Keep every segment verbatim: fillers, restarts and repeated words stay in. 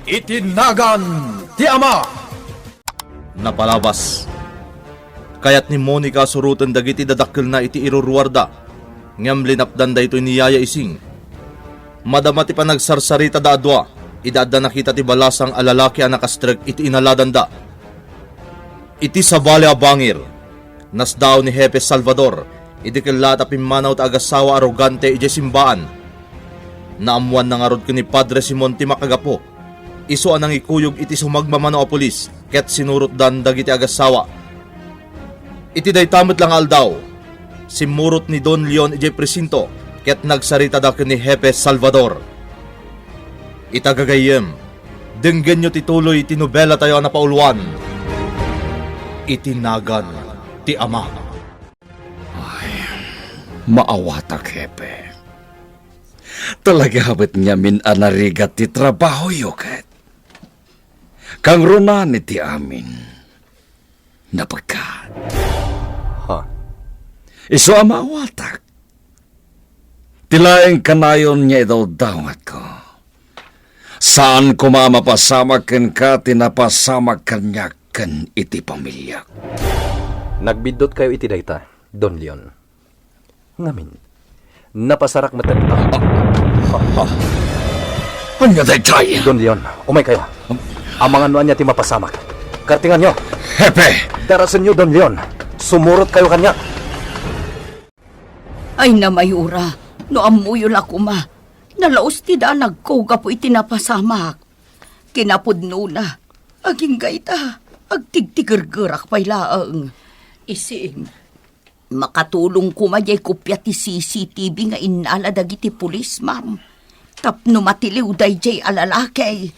Iti nagan ti Ama. Napalabas. Kayat ni Monica a suroten dagiti dadakkelna iti iruruarda, ngem linapdan daytoy ni Yaya Ising. Madama ti panagsarsaritada a dua, idi adda nakita ti balasang a lalaki a nakastrek iti inaladanda. Iti sabali a bangir, nasdaaw ni Hepe Salvador iti kellaat a pimmanaw ta agasawa arogante idiay simbaan. Naammoanna ngarud ken ni Padre Simon ti makagapu. Isu a nangikuyog iti sumagmamano a pulis ket sinurotdan dagiti agasawa. Iti dayta met la nga aldaw, simmurot ni Don Leon idiay presinto ket nagsaritada ken ni Hepe Salvador. Ita gagayyem, denggenyo ti tuloy ti nobelatayo a napauluan, Iti Nagan ti Ama. Ay, maawatak, Hepe. Talaga met ngamin a narigat ti trabahoyo ket kangrunaan iti amin. Napagkat. Ha? Isu a maawatak. Ti laeng kanayon nga idawdawatko. Saan koma a mapasamak kenka ti napasamak kaniak ken iti pamiliak. Nagbiddutkayo iti dayta, Don Leon. Ngamin, napasarak met a... Ah, ah, ah. Ania daytay? Don Leon, umaykayo. Amangan no ania ti mapasamak. Kartinganyo. Hepe! Darasenyo, Don Leon. Sumurotkayo kaniak. Ay, namayura, no ammoyo la koma, nalaus ti danagko gapu iti napasamak. Kinapudnona, agingga ita, agtigtigergerak pay laeng. Ising, makatulong koma diay kopia ti C C T V nga innala dagiti pulis, ma'am. Tapno matiliw daydiay a lalaki.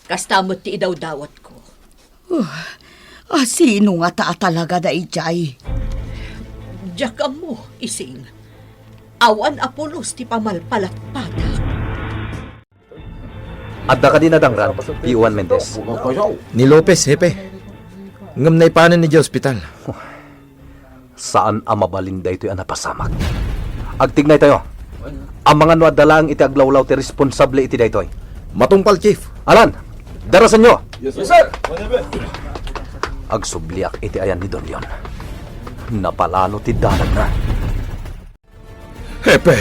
Kasta met ti idawdawatko. Uh, a sino ngata a talaga daydiay? Diak ammo, Ising. Awan a pulos ti pamalpalatpatak. Adda kadi nadangran ti Juan Mendez? Ni Lopez, Hepe. Ngem naipanen idiay ospital. Saan a mabalin daytoy a napasamak. Agtignaytayo. Amangan no adda laeng iti aglawlaw ti responsable iti daytoy. Matungpal, Chief. Alan, darasenyo. Yes, sir. Agsubliak iti ayan ni Don Leon. Napalalo ti danagna. Hepe,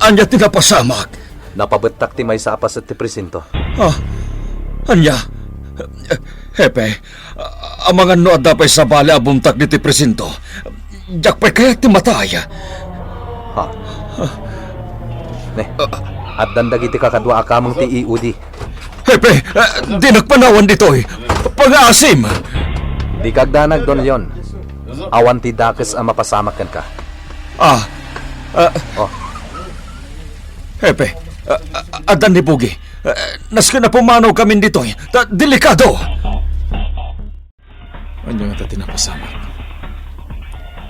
ania ti napasamak? Napabettak ti maysa a paset ti presinto. Ah, ania? Hepe, amangan no adda pay sabali a buntak ditoy presinto. Diak pay kayat ti matay. Ha? Ne, addan dagiti kakadua a kameng ti E O D. Hepe, eh, dinak panawan ditoy. Pangaasim! Dika agdanag, Don Leon. Awan ti dakes a mapasamak kenka. Ah, ah. Oh. Hepe, ah, ah, addan ni Bugi. Ah, nasken a pumanaw kamin ditoy. Ta, delikado! Ania ngata ti napasamak?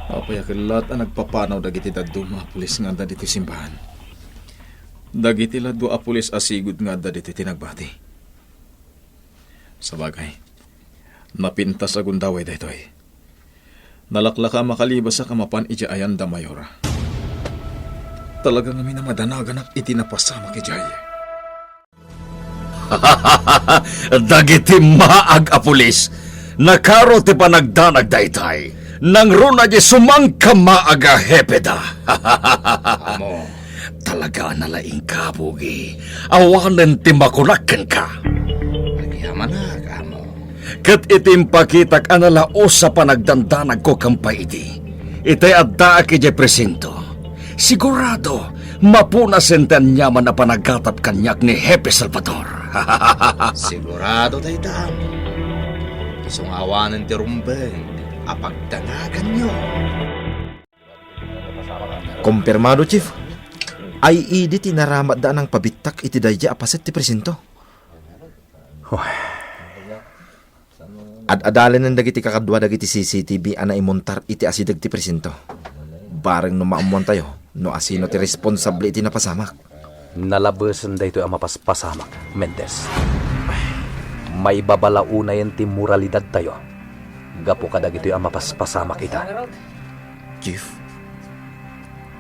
Apay a kellat a nagpapanaw dagiti dadduma a pulis nga adda ditoy simbahan? Dagiti la dua a pulis a sigud nga adda ditoy ti nagbati. Sabagay, napintas a gundaway daytoy. Nalaklaka a makalibasak a mapan idiay ayan da Mayora. Talaga ngamin a madanaganak iti napasamak idiay. Dagiti maag a pulis, nakaro ti panagdanag daytay. Nangruna di sumangkamaag a hepeda. Amo. Talaga a nalaingka, Bugi. Awanen ti makunak kenka. Agyamanak, amo. Ket iti impakitak a nalaus a panagdandanagko ken pay idi, itay addaak idiay presinto, sigurado, mapunasen ti aniaman a panagatap kaniak ni Hepe Salvador. Sigurado dayta, amo. Isu nga awanen ti rumbeng a pagdanaganyo. Kompirmado, Chief. I E D ti naramatda a nangpabittak iti daydiay a paset ti presinto. Huh. Ad-adalinen dagiti kakadua dagiti C C T V a naimontar iti asideg ti presinto. Bareng no maammoantayo no asino ti responsable iti napasamak. Nalabesen daytoy a mapaspasamak, Mendez. Maibabalaonayen ti moralidadtayo gapu kadagitoy a mapaspasamak ita. Chief?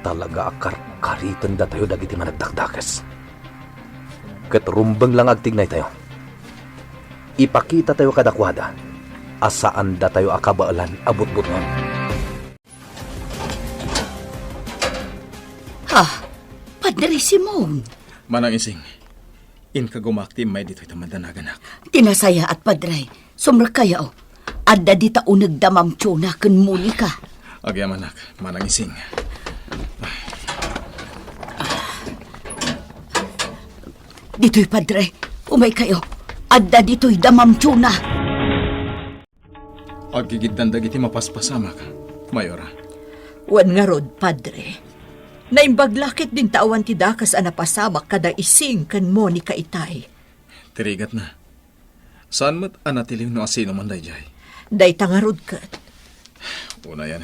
Talaga a karkaritendatayo dagiti managdakdakes. Ket rumbeng la nga agtignaytayo. Ipakitatayo kadakuada a saandatayo a kabaelan a butbuteng. Ha? Padre Simon? Manang Ising, inka gumak ti immay ditoy ta madanaganak. Ti nasayaat, Padre. Sumrekkayo. Adda dita uneg da Ma'am Chona ken Monica. Agyamanak, Manang Ising. Ditoy, Padre. Umaykayo. Adda ditoy da Ma'am Chona. Aggigiddan dagiti mapaspasamak, Mayora. Wen ngarud, Padre. Naimbag la ket dinta awan ti dakes a napasamak kada Ising ken Monica itay. Ti rigatna. Saan met a natiliw no asino man daydiay. Dayta ngarud ket. Unayan.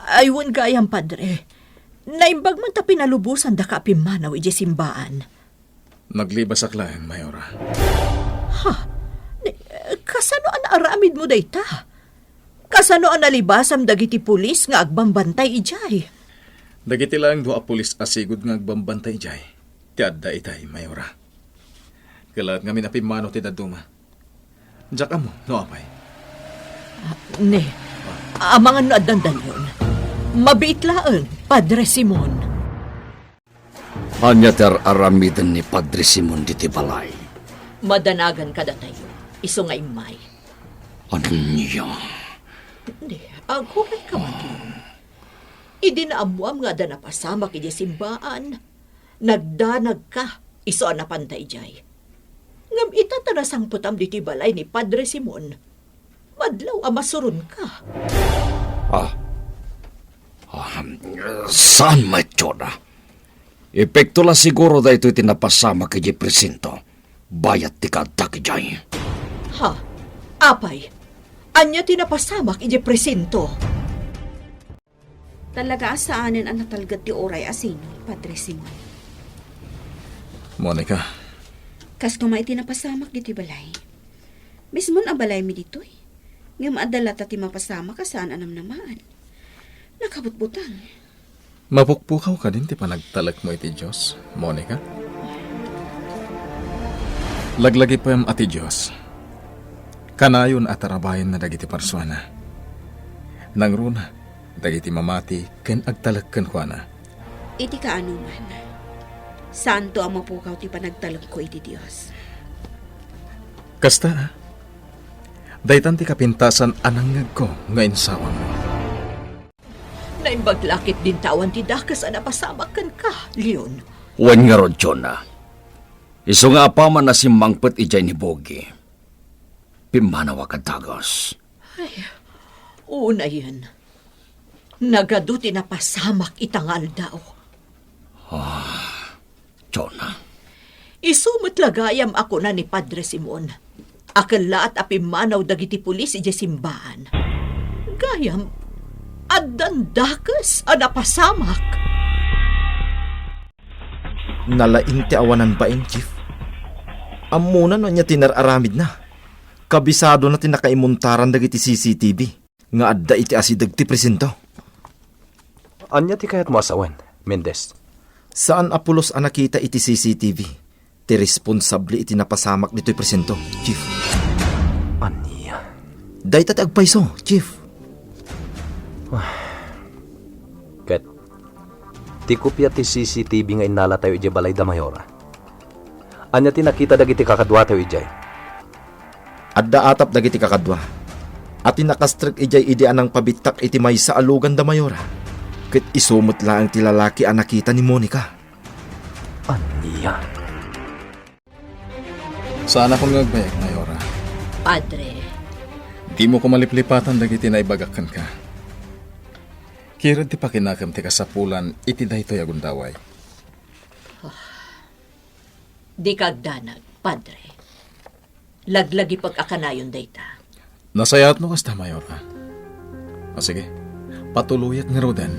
Ay, wen gayam, Padre. Naimbag man ta pinalubosandaka a pimmanaw idiay simbaan. Naglibasak laeng, Mayora. Ha? Ni-, kasano a naaramidmo dayta? Kasano a nalibasam dagiti pulis nga agbambantay idiay? Dagiti laeng dua a pulis a sigud nga agbambantay idiay ti adda itay, Mayora. Kalaet ngamin a pimmanaw ti dadduma. Diak ammo no apay. Ah, ne, amangan no addan dalyon. Mabiit laeng, Padre Simon. Ania ti ar-aramiden ni Padre Simon ditoy balay? Madanagan kadatayo, isu nga immay. Ania? Di, aguray ka man. Idi naammuam nga adda napasamak idiay simbaan, nagdanagka, isu a napanta idiay. Ngem ita ta nasangpetam ditoy balay ni Padre Simon, madlaw a masuronka. Ah. Ah, saan met, Chona? Epekto la siguro daytoy ti napasamak idiay presinto, bayat ti kaaddak idiay. Ha? Apay, ania ti napasamak idiay presinto? Talaga a saanen a natalged ti uray a sino, Padre Simon. Monica. Kas koma iti napasamak ditoy balay. Mismon a balaymi ditoy. Ngem adda latta ti mapasamak a saan a namnamaen. Nakabutbuteng. Mapukpukaw kadin ti panagtalekmo iti Dios, Monica? Laglagipem a ti Dios. Kanayon a tarabayenna dagiti parsuana. Nangruna, dagiti mamati ken agtalek kenkuana. Iti kaanoman, saanto a mapukaw ti panagtalekko iti Dios. Kasta, a. Daytan ti kapintasan a nangngegko nga insawam. Naimbag la ket dinta awan ti dakes a napasamak kenka, Leon. Wen ngarud, Chona. Isu nga apaman a simmangpet idiay ni Bogi, pimmanawak a dagus. Ay, unayen. Nagadu ti napasamak ita nga aldaw. Ah, Chona. Isu met la gayam a kuna ni Padre Simon a kellaat a pimmanaw dagiti pulis idiay simbaan. Gayam, addan dakes a napasamak. Nalaing ti awanan bain, Chief. Ammona no ania ti nar-aramidna. Kabisadona ti nakaimuntaran dagiti C C T V nga adda iti asideg ti presinto. Ania ti kayatmo a sawen, Mendez? Saan a pulos a nakita iti C C T V ti responsable iti napasamak ditoy presinto, Chief. Ania? Dayta ti agpayso, Chief. Ket ti kopia ti C C T V nga innalatayo idiay balay da Mayora. Ania ti nakita dagiti kakaduatayo idiay? Adda atap dagiti kakadua a ti nakastrek idiay idi a nangpabittak iti maysa a lugan da Mayora. Ket isu met laeng ti lalaki a nakita ni Monica. Ania? Saanakon nga agbayag, Mayora. Padre. Dimo koma liplipatan dagiti naibagak kenka. Kired ti pakinakem ti kasapulan iti daytoy a gundaway. Dika agdanag, Padre. Laglagipek a kanayon dayta. Nasayaat no kasta, Mayora. A, sige, patuloyak ngaruden.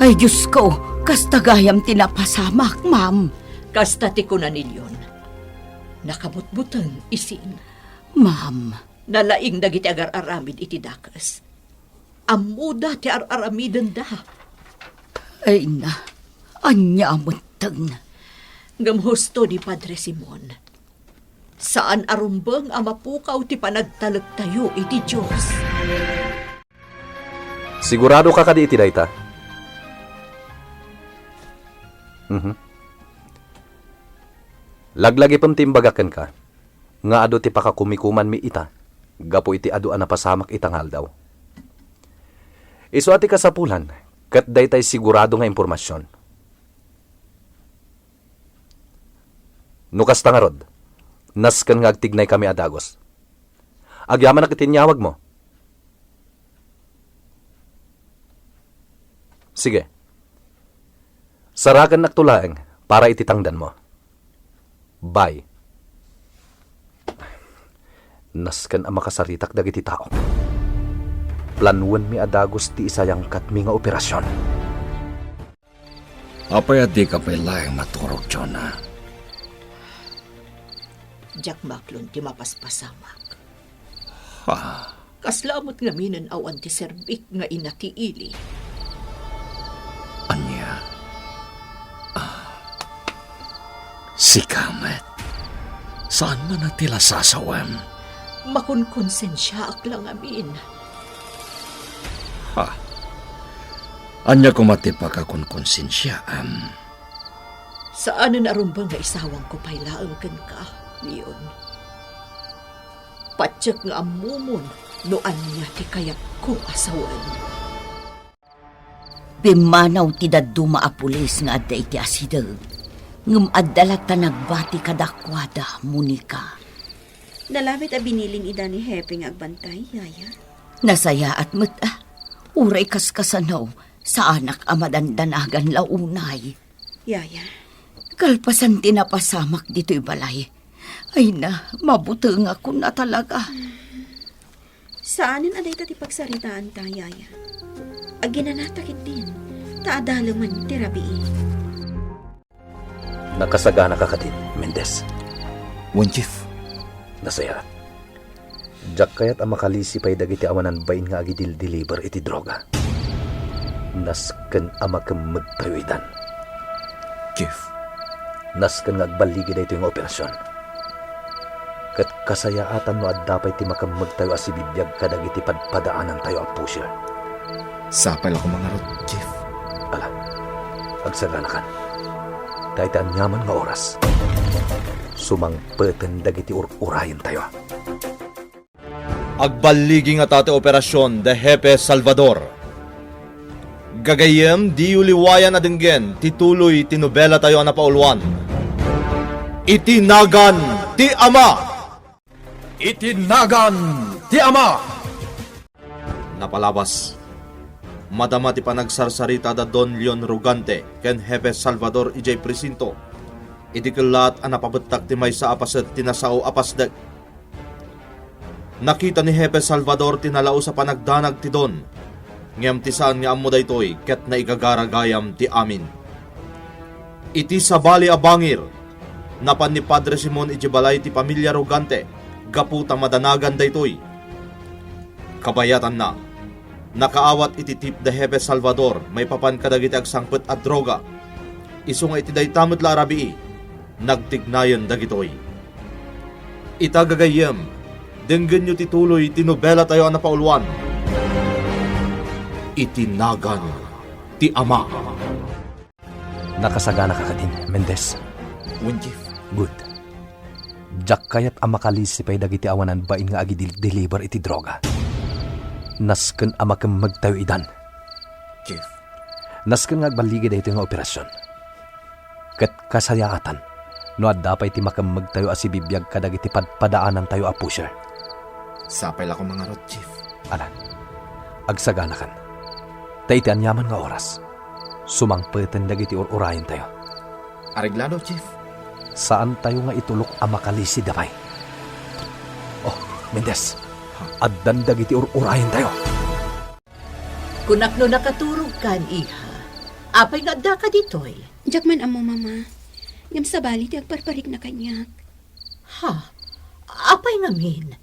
Ay, Diosko, kasta gayam ti napasamak, ma'am. Kasta ti kuna ni Leon. Nakabutbuteng, isin. Ma'am. Nalaing dagiti agar-aramid iti dakes. Ammoda ti ar-aramidenda. Ay na, ania a metten? Ngem husto ni Padre Simon. Saan a rumbeng a mapukaw ti panagtalektayo iti Dios. Sigurado ka kadi iti dayta? Mhm. Laglagipem ti imbagak kenka nga adu ti pakakumikumanmi ita gapu iti adu a napasamak ita nga aldaw. Isu a ti kasapulan ket daytay sigurado nga impormasion. No kasta ngarud, nasken nga agtignaykami a dagus. Agyamanak iti inyawagmo. Sige. Sarakennakto laeng para iti tangdanmo. Bye. Nasken a makasaritak dagiti tao. Planuenmi a dagus ti isayangkatmi nga operasion. Apay a dika pay laeng maturog, Jonah? Diak maklon ti mapaspasamak. Ha? Kasla met ngaminen awan ti serbik nga ina ti ili. Ania? Ah. Sika met. Saan man a ti lasasawem? Makonkonsensiaak la ngamin. Ha? Ania koma ti pakakonkonsensiaam? Saanen a rumbeng nga isawangko pay laeng kenka, Leon. Patiek nga ammomon no ania ti kayatko a sawen. Pimmanaw ti dadduma a pulis nga adda iti asideg, ngem adda latta nagbati kadakuada, Monica. Nalabit a binilin ida ni Hepe nga agbantay, Yaya? Nasayaat met, a. Uray kaskasano, saanak a madandanagan la unay. Yaya. Kalpasan ti napasamak ditoy balay. Ay na, mabutengakon a talaga. Saanen a dayta ti pagsaritaanta, Yaya. Aginanata ketdin, ta adalemen ti rabii. Nakasaganaka kadin, Mendez? Wen, Chief. Nasayaat. Diak kayat a makalisi pay dagiti awanan bain nga agidildiliber iti droga. Nasken a makemmegtayo itan. Chief. Nasken nga agballigi daytoy nga operasion. Ket kasayaatan no adda pay ti makemmegtayo a sibibiag kadagiti padpadaanantayo a pusher. Sapay la koma ngarud, Chief. Ala, agsaganakan. Ta iti aniaman nga oras, sumangpeten dagiti ur-urayentayo. Agballigi ngata ti Operasion de Jefe Salvador. Gagayyem, diyo liwayan a denggen ti tuloy ti nobelatayo a napauluan, Iti Nagan ti Ama. Iti Nagan ti Ama. Napalabas, madama ti panagsarsarita da Don Leon Rogante ken Jefe Salvador idiay presinto, idi kellaat a napabettak ti maysa a paset ti nasao a pasdek. Nakita ni Jefe Salvador ti nalaus a panagdanag ti Don, ngem ti saan nga ammo daytoy ket naigagara gayam ti amin. Iti sabali a bangir, napan ni Padre Simon idiay balay ti pamilia Rogante gapu ta madanagan daytoy. Kabayatanna, nakaawat iti tip da Jefe Salvador maipapan kadagiti agsangpet a droga, isu nga iti dayta met la a rabii, nagtignayen dagitoy. Ita gagayyem, denggenyo ti tuloy ti nobelatayo a napauluan, Iti Nagan ti Ama. Nakasaganaka kadin, Mendez? Wen, Chief. Good. Diak kayat a makalisi pay dagiti awanan bain nga agidil-deliver iti droga. Nasken a makemmegtayo idan. Chief. Nasken nga agballigi daytoy nga operasion. Ket kasayaatan no adda pay ti makemmegtayo a sibibiag kadagiti padpadaanantayo a pusher. Sapay la koma ngarud, Chief. Alan, agsaganakan. Ta iti aniaman nga oras, sumangpeten dagiti ur-urayentayo. Areglado, Chief. Saantayo nga itulok a makalisi dapay. Oh, Mendez, addan dagiti ur-urayentayo. Kunak no nakaturogkan, iha. Apay nga addaka ditoy? Diak man ammo, Mama. Ngem sabali ti agparparikna kaniak. Ha? Apay ngamin?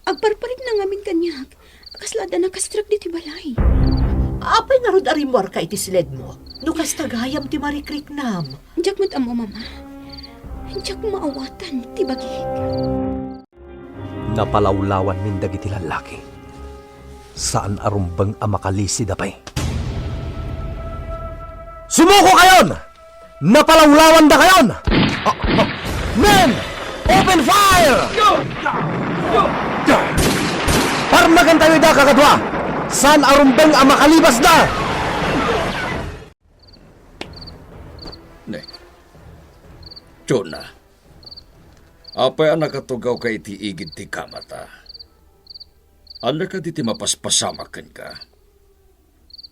Agparparikna ngamin kaniak. Kasla adda nakastrek ditoy balay. Apay ngarud a rimmuarka iti siledmo? No kasta gayam ti marikriknam. Diak met ammo, Mama. Diak maawatan ti bagik. Napalawlawanmin dagiti lallaki. Saan a rumbeng a makalisi dapay. Sumuko kayon! Napalawlawandakayon! Ah, ah. Men! Open fire! Parmagentayo ida, kakadua! Saan a rumbeng a makalibasda! Ne. Jonah, apay a nakatugawka iti igid ti kamata? Ania kadi ti mapaspasamak kenka?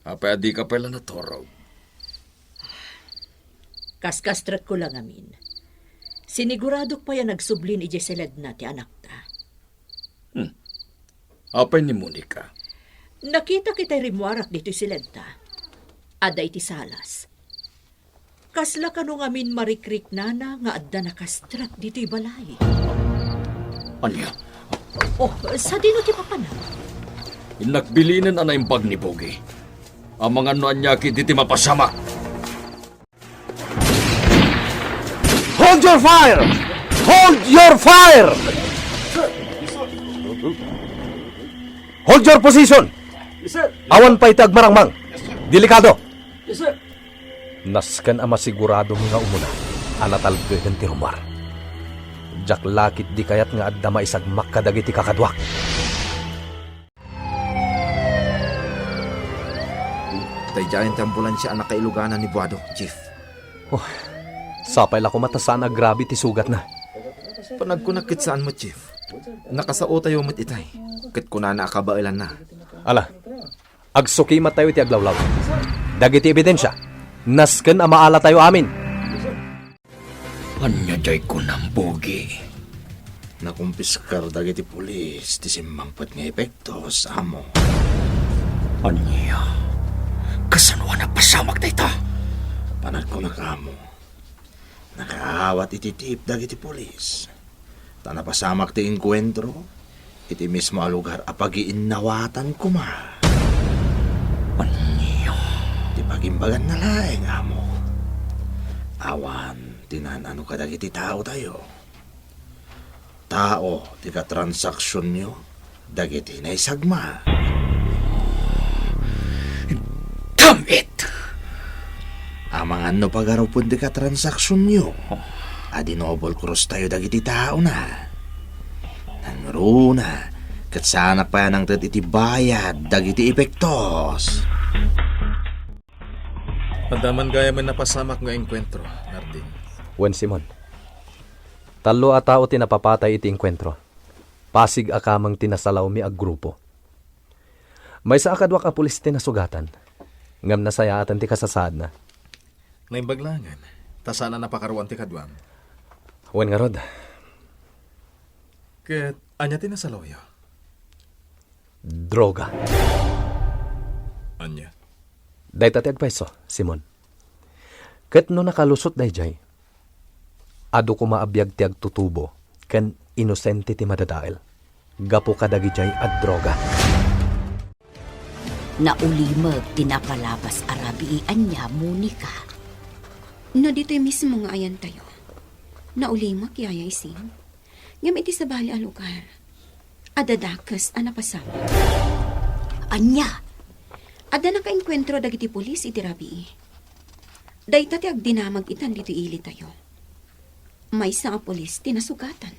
Apay a dika pay la naturog? Kaskastrekko la ngamin. Siniguradok pay a nagsublin idiay seledna ti anakta. Hmm. Apay ni Monica? Nakitak itay rimmuarak ditoy seledta. Adda iti salas. Kasla kano ngamin marikriknana nga adda nakastrek ditoy balay. Ania? Oh, sadino ti papanam? Innak bilinen a naimbag ni Bogey. Amangan no ania ketdi ti mapasamak. Hold your fire! Hold your fire! Hold your position! Yes, sir. Awan pay ti agmarangmang. Delikado. Yes, sir. Nasken a masiguradom nga umuna a natalgeden ti rummuar. Diak la ketdi kayat nga adda maisagmak kadagiti kakaduak. Daydiayen ti ambulansia a nakailuganan ni Buado, Chief. Oh, sapay la koma ta saan a grabe ti sugatna. Panagkunak ket saan met, Chief. Nakasaotayo met itay, ket kunana a kabaelanna. Ala, agsukimatayo iti aglawlaw. Dagiti ebidensia, nasken a maalatayo amin. Ania diay kunam, Bogey? Nakumpiskar dagiti pulis ti simmangpet nga epektos, Amo. Ania? Kasano a napasamak dayta? Panagkunak, Amo. Nakaawat iti tip dagiti pulis. Ta napasamak ti engkuentro iti mismo a lugar a pagiinnawatan koma. Ania? Ti pagimbaganna laeng, Amo. Awan ti naan-ano kadagiti taotayo. Tao ti katransaksionyo dagiti naisagmak. Damn it! Amangan no pagarupen ti katransaksionyo a dinobol cross tayo dagiti taona. Nangruna, ket saanak pay a nangted iti bayad dagiti epektos. Adda man gayamen napasamak nga engkuentro, Nardin. Wen, Simon. Tallo a tao ti napapatay iti engkuentro. Pasig a kameng ti nasalawmi a grupo. Maysa a kaduak a pulis ti nasugatan, ngem nasayaaten ti kasasaadna. Naimbag laengen, ta saan a napakaruan ti kaduam. Wen ngarud. Ket ania ti nasalawyo? Droga. Ania? Dayta ti agpayso, Simon. Ket no nakalusot daydiay, adu koma a biag ti agtutubo ken inosente ti madadael gapu kadagidiay a droga. Naulimek ti napalabas a rabii ania, Monica? No ditoy mismo nga ayantayo, naulimek, Yaya Isin. Ngem iti sabali a lugar, adda dakes a napasamak. Ania? Adda nakaengkuentro dagiti pulis iti rabii. Dayta ti agdinamag itan ditoy ilitayo. Maysa a pulis ti nasugatan.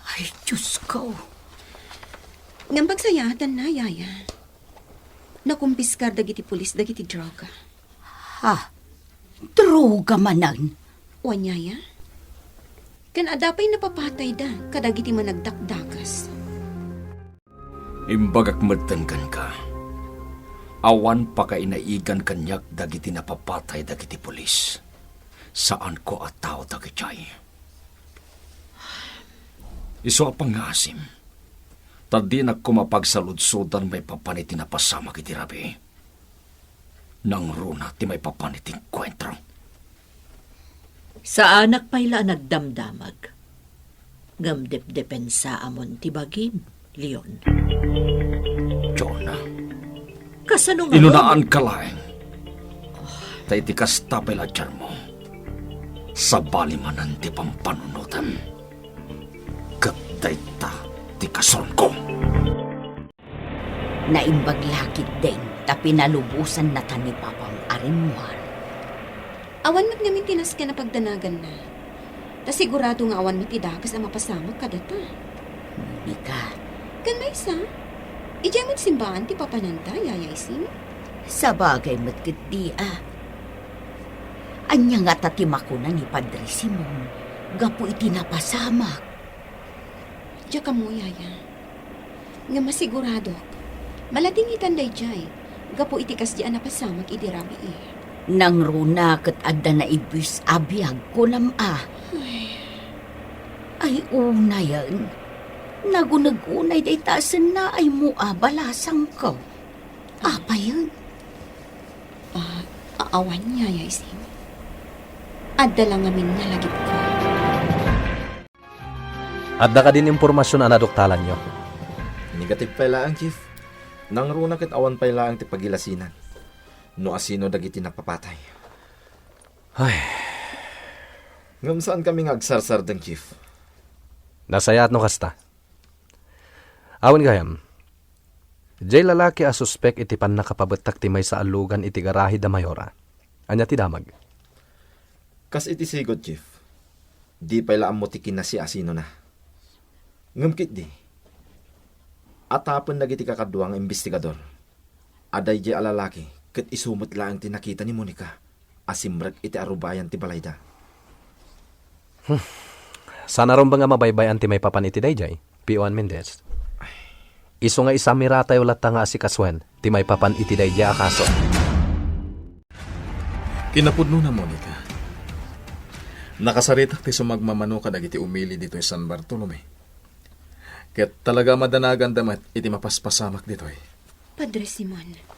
Ay, Diyos ko! Ngem pagsayaatanna, Yaya. Nakumpiskar dagiti pulis dagiti droga. Ha? Droga manen? Wen, Yaya. Ken adda pay napapatayda kadagiti managdakdakes. Imbagak metten kenka, awan pakainaigan kaniak dagiti napapatay dagiti pulis. Saanko a tao dagidiay. Isu a pangngaasim, ta dinak koma pagsaludsodan maipapan iti napasamak iti rabii. Nangruna ti maipapan iti engkuentro. Saanak pay la a nagdamdamag. Ngem depdepensaamon ti bagim, Leon. Jonah. Kasano nga inunaan ka laeng? Ta iti kasta pay la a tiarmo, Sabali manen ti pampanunotem, ket dayta ti kasurongko. Naimbag la ketdin ta pinalubosannata ni Papam a rimmuar. Awan met ngamin ti nasken a pagdanaganna. Ta sigurado nga awan met ti dakes a mapasamak kadata. Monica. Ken maysa, idiay met simbaan ti papananta, Yaya Ising? Sabagay met ketdi a. Ania ngata ti makuna ni Padre Simon gapu iti napasamak? Diak ammo, Yaya. Ngem masiguradok, maladingitan daydiay gapu iti kasdi a napasamak idi rabii. Nangruna ket adda naibuis a biag, kunam a. Ay. Ay, unayen. Naguneg unay dayta a sennaaymo a balasangko. Apayen? Ah, a-, awan, Yaya Ising. Adda la ngamin nalagipko. Adda kadin impormasion a naduktalanyo? Negative pay laeng, Chief. Nangruna ket awan pay laeng ti pagilasinan no asino dagiti napapatay. Ay. Ngem saankami nga agsarsardeng, Chief. Nasayaat no kasta. Awan gayam. Diay lalaki a suspek iti pannakapabettak ti maysa a lugan iti garahe da Mayora. Ania ti damag? Kas iti sigud, Chief. Di pay la ammo ti kinasiasinona. Ngem ketdi, atapen dagiti kakadua nga imbestigador a daydiay a lalaki ket isu met laeng ti nakita ni Monica a simrek iti arubayan ti balayda. Hmm. Saan a rumbeng a mabaybay-an ti maipapan iti daydiay, P O An Mendez. Isu nga isamiratayo latta nga asikasuen ti maipapan iti daydiay a kaso. Kinapudnona, Monica, nakasaritak ti sumagmamano kadagiti umili ditoy San Bartolome. Ket talaga a madanaganda met iti mapaspasamak ditoy. Padre Simon.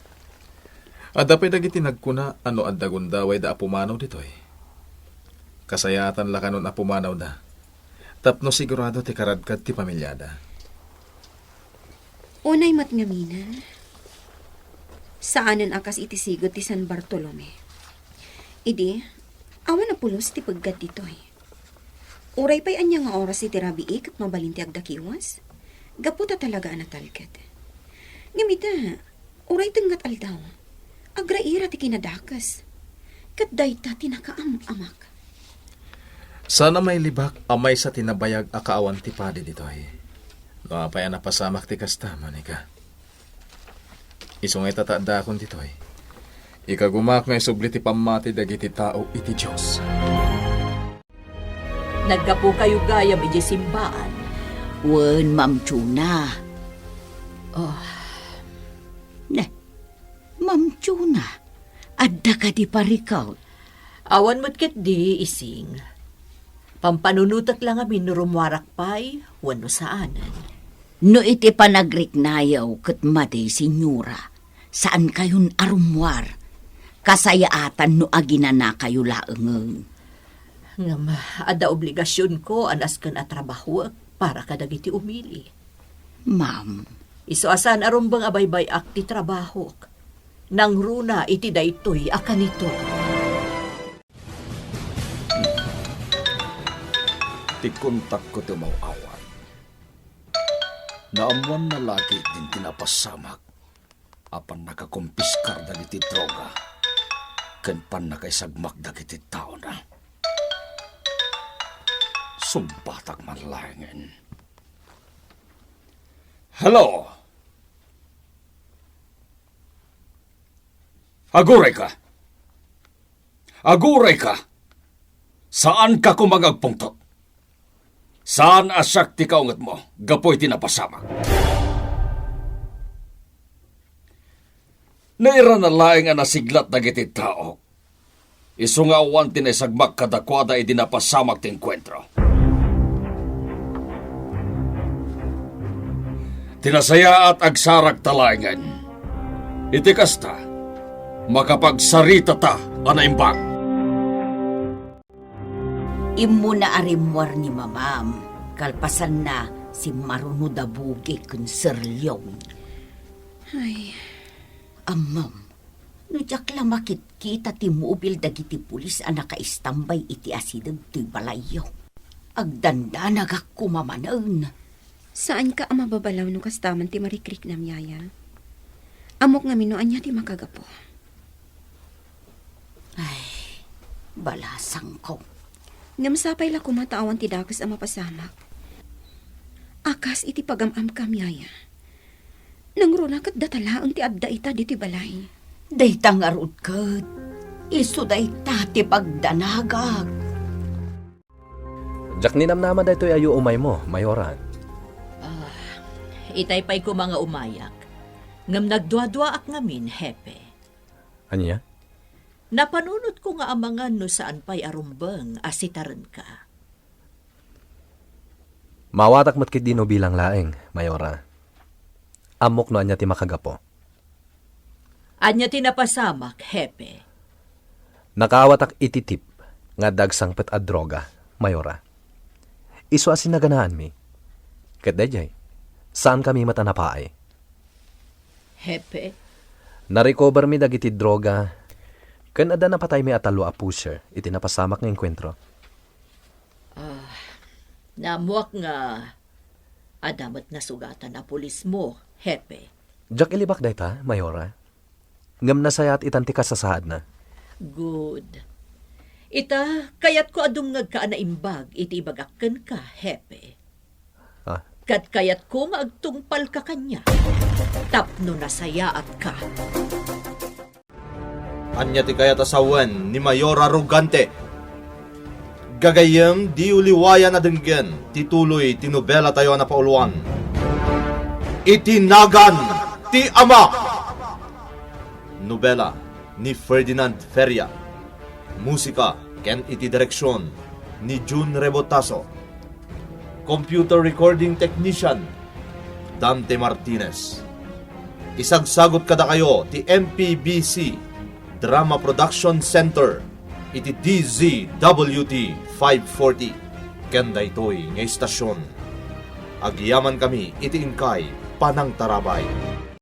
Adda pay dagiti nagkuna a no adda gundawayda a pumanaw ditoy, kasayaatan la kanon a pumanawda tapno sigurado ti karadkad ti pamiliada. Unay met ngaminen, saanen a kas iti sigud ti San Bartolome. Idi, awan a pulos ti peggad ditoy. Uray pay ania nga oras iti rabii ket mabalin ti agdakiwas, gapu ta talaga a natalged. Ngem ita, uray tengnga ti aldaw, agraira ti kinadakes, ket dayta ti nakaam-amak. Saan a mailibak a maysa ti nabayag a kaawan ti padi ditoy. No apay a napasamak ti kasta, Monica? Isu nga ita ta addakon ditoy, ikagumak nga isubli ti pammati dagiti tao iti Dios. Naggapukayo gayam idiay simbaan? Wen, Ma'am Chona. Oh. Ne, Ma'am Chona, adda kadi parikut? Awan met ketdi, Ising. Pampanunotek la ngamin no rummuarak pay wenno saanen. No iti panagriknayo ket madi, Senyora, saankayon a rummuar. Kasayaatan no aginanakayo laengen. Ngem adda obligasionko a nasken a trabahoek para kadagiti umili. Ma'am. Isu a saan a rumbeng a baybay-ak ti trabahok. Nangruna iti daytoy a kanito. Ti kontakko ti umaw-away. Naammoanna la ketdin ti napasamak a pannakakumpiskar dagiti droga ken pannakaisagmak dagiti taona. Sungbatak man laengen. Hello? Agurayka! Agurayka! Saanka koma nga agpungtot. Saan a siak ti kaungetmo gapu iti napasamak. Nairana laeng a nasiglat dagiti tao. Isu nga awan ti naisagmak kadakuada idi napasamak ti enkuentro. Ti nasayaat, agsarakta laengen. Iti kasta, makapagsaritata a naimbag. Immuna a rimmuar ni Mamam, kalpasanna, simmaruno da Bugi ken Sir Leon. Ay. Ammom, No diak la makitkita ti mobil dagiti pulis a nakaistambay iti asideg toy balayyo, agdandanagak koma manen. Saanka a mababalaw no kastaman ti marikriknam, yaya. Ammok ngamin no ania ti makagapu. Ay, balasangko. Ngem sapay la koma ta awan ti dakes a mapasamak. A kas iti pagam-amkam, yaya. Nangruna ket data laeng ti adda ita ditoy balay. Dayta ngarud ket, isu dayta ti pagdanagak. Diak ninamnama daytoy a yu umaymo, Mayora. Ah, itay pay koma nga umayak. Ngem nagduaduaak ngamin, Hepe. Ania? Napanunotko nga amangan no saan pay a rumbeng a sitarenka. Maawatak met ketdi no bilang laeng, Mayora. Ammok no ania ti makagapu. Ania ti napasamak, Hepe? Nakaawatak iti tip nga adda agsangpet a droga, Mayora. Isu a sinaganaanmi. Ket daydiay, saankami met a napaay. Hepe? Narecovermi dagiti droga, ken adda napataymi a tallo a pusher iti napasamak nga engkuentro. Ah, naammoak nga adda met nasugatan a pulismo, Hepe. Diak ilibak dayta, Mayora. Ngem nasayaat itan ti kasasaadna. Good. Ita, kayatko a dumngegka a naimbag iti ibagak kenka, Hepe. Ah. Ket kayatko nga agtungpalka kaniak tapno nasayaatka. Ania ti kayat a sawen ni Mayor Arrogante? Gagayyem, diyo liwayan a denggen ti tuloy ti nobelatayo a napauluan, Iti Nagan ti Ama. Nobela ni Ferdinand Feria. Musika ken iti direksion ni Jun Rebotaso. Computer recording technician, Dante Martinez. Isagsagut kadakayo ti M P B C Drama Production Center iti D Z W T five forty ken daytoy nga istasion. Agyamankami iti inkay panangtarabay.